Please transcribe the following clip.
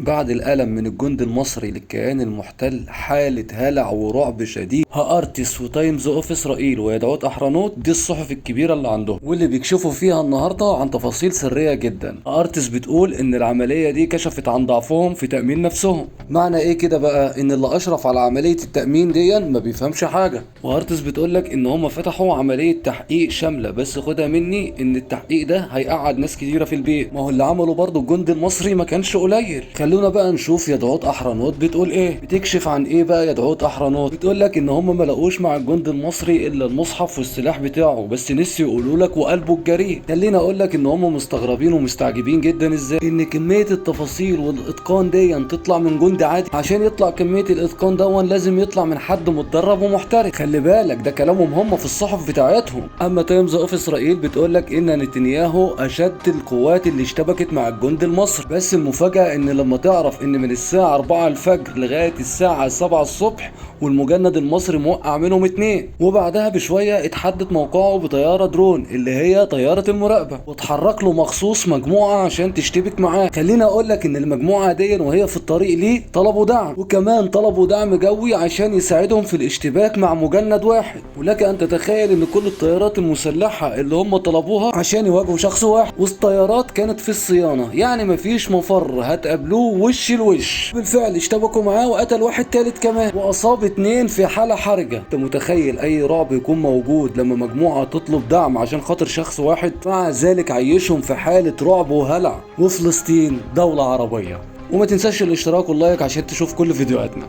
بعد الألم من الجند المصري للكيان المحتل حالة هلع ورعب شديد. هارتس وتايمز اوف اسرائيل ويدعوت احرنوت دي الصحف الكبيرة اللي عندهم واللي بيكشفوا فيها النهاردة عن تفاصيل سرية جدا. هارتس بتقول ان العملية دي كشفت عن ضعفهم في تأمين نفسهم. معنى ايه كده بقى؟ ان اللي اشرف على عملية التأمين دي ما بيفهمش حاجة. وهارتس بتقولك ان هم فتحوا عملية تحقيق شاملة، بس خدها مني ان التحقيق ده هيقعد ناس كتيرة في البيت. ما هو اللي عمله برضو الجند المصري ما كانش قليل. خلونا بقى نشوف يدعوت احرنوت بتقول ايه، بتكشف عن ايه بقى يدعوت احرنوت. بتقول لك ان هم ما لقوش مع الجند المصري الا المصحف والسلاح بتاعه، بس نسي يقولوا لك وقلبه الجريء. خلينا اقول لك ان هم مستغربين ومستعجبين جدا ازاي ان كمية التفاصيل والاتقان دي تطلع من جند عادي. عشان يطلع كمية الاتقان دون لازم يطلع من حد متدرب ومحترف. خلي بالك ده كلامهم هم في الصحف بتاعتهم. اما تايمز اوف اسرائيل بتقول لك ان نتنياهو اشد القوات اللي اشتبكت مع الجند المصري، بس المفاجأة ان لما تعرف ان من الساعة 4 الفجر لغاية الساعة 7 الصبح والمجند المصري موقع منهم 2، وبعدها بشوية اتحدد موقعه بطيارة درون اللي هي طيارة المراقبة، واتحرك له مخصوص مجموعة عشان تشتبك معاه. خلينا اقول لك ان المجموعة دي وهي في الطريق ليه طلبوا دعم، وكمان طلبوا دعم جوي عشان يساعدهم في الاشتباك مع مجند واحد. ولك ان تتخيل ان كل الطيارات المسلحة اللي هم طلبوها عشان يواجهوا شخص واحد، والطيارات كانت في الصيانة، يعني مفيش مفر، هتقابلوه وش الوش. بالفعل اشتبكوا معاه وقتل واحد تالت كمان واصاب 2 في حالة حرجة. انت متخيل اي رعب يكون موجود لما مجموعة تطلب دعم عشان خاطر شخص واحد؟ مع ذلك عيشهم في حالة رعب وهلع. وفلسطين دولة عربية. وما تنساش الاشتراك واللايك عشان تشوف كل فيديوهاتنا.